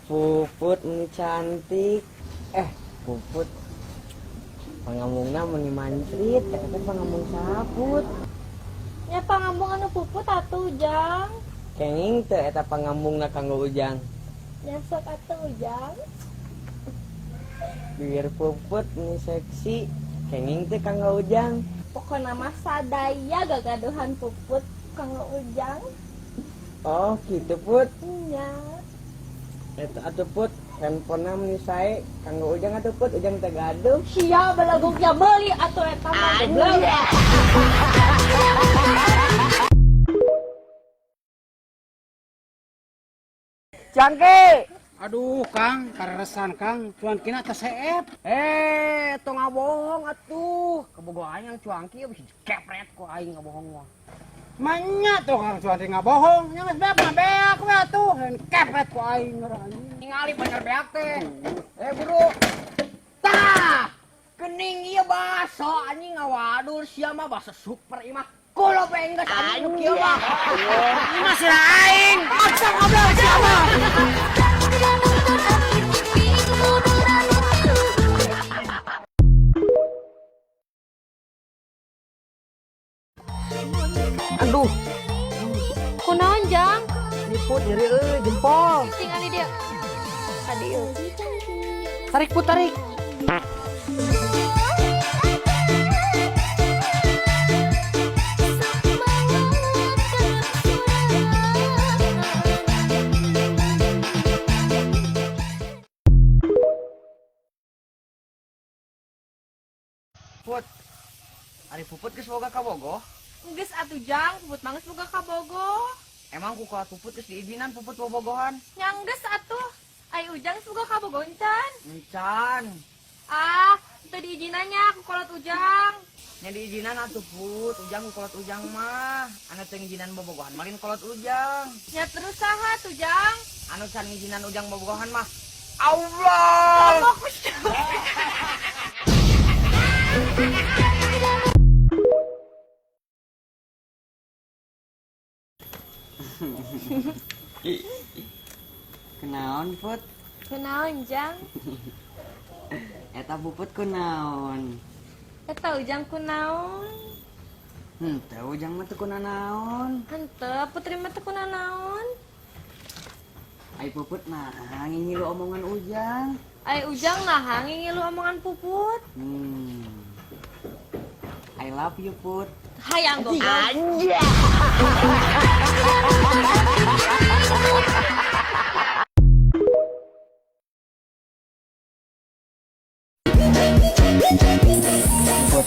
Puput ini cantik. Puput. Pangambungna meni mancrit, eta teh pangambung saput. Nya pangambung anu Puput atuh Ujang. Kenging teu eta pangambungna kanggo Ujang. Nya sok atuh Ujang. Bibir Puput ini seksi, kenging teu kanggo Ujang. Pokona mah sadaya gagaduhan Puput kanggo Ujang. Oh, gitu Put. Nya. Eta atuh Put, handphonena meni sae kanggo Ujang atuh Put, Ujang teh gaduh. Sia belaguknya meuli atuh eta mah goblok. Cangke. Aduh, Kang, kareresan Kang, cuankina teh seep. Tong ngabohong atuh. Kabogoh aing yang cuangki bisa dikepret ku aing ngabohong mah. Manya tuh Kang cuan teh ngabohong, nya geus beak mah beak we atuh, lain kepret ku aing anjing. Ningali bener beak teh. Buru. Tah! Kening ieu baso anjing ngawadul sia mah baso super ieu mah. Kulo enggeus anjing nu kieu mah. Ini mah sira aing. Maksa ngobrol sia mah. Aduh, Kunaon Jang? Niput nyeri euy jempol. Tingali dia. Kadieu. Tarik Put, tarik. Put, ari Puput geus boga kabogoh? Geus atuh Jang, Puput mah geus boga kabogoh. Emang ku kolot Puput geus diizinan Puput bobogohan? Nya geus atuh. Ai Ujang geus boga kabogoh encan? Encan. Ah, teu diizinannya ku kolot Ujang. Nya diizinan atuh Put, Ujang ku kolot Ujang mah. Anu teu ngizinan bobogohan malin kolot Ujang. Nya terus saha tuh Jang? Anu can ngizinan Ujang bobogohan mah Allah. Kunaon Put? Kunaon Jang? Eta Puput kunaon? Eta Ujang kunaon? Henteu Ujang mah teu kunanaon. Henteu Putri mah teu kunanaon. Ai Puput nah ngingilu omongan Ujang. Ai Ujang nah ngingilu omongan Puput. I love you Put. Hayang goblok. Put.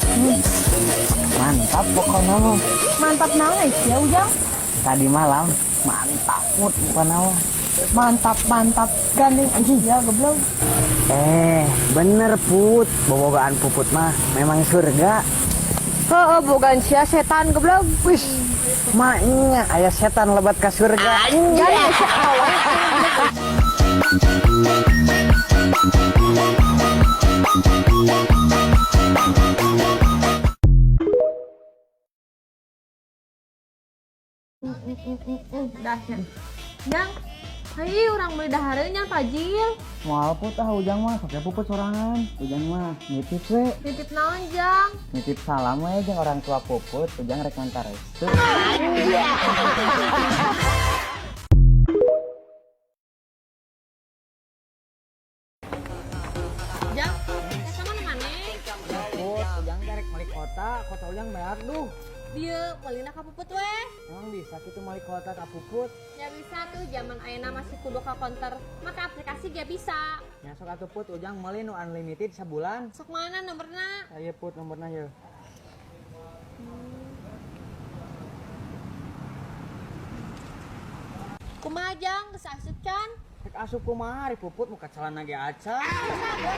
Mantap pokoknya mah. Mantap naon ya Ujang? Tadi malam mantap Put pokoknya mah. Mantap mantap gandeng anjing ya goblok. Bener Put, bobogaan Puput mah memang surga. Heeh, bogaan sia setan goblok. Wis, maknya aya setan lebat ka surga. Anjay, sia awal. Dah, Jang. Hai, urang meuli dahareun nya Pajil. Moal Put ah Ujang mah, sok Puput sorangan. Ujang mah nitip we. Nitip naon, Jang? Nitip salam we jeung orang tua Puput, Ujang rek minta restu. Jang, eta mana maneh? Put, Ujang rek meuli kota, kota Ujang beak duh. Dieu, meulina ka Puput we. Emang bisa kitu meuli kota ka Puput? Ya bisa tuh, zaman ayeuna masih kudu ka konter, maka aplikasi ge bisa. Nya sok atuh Put, Ujang meuli nu unlimited sabulan. Sok mana nomorna? Aya Put nomorna yeuh. Kumaha Jang, geus asup can? Rek asup kumaha ari Puput muka celana ge acan. Sabar.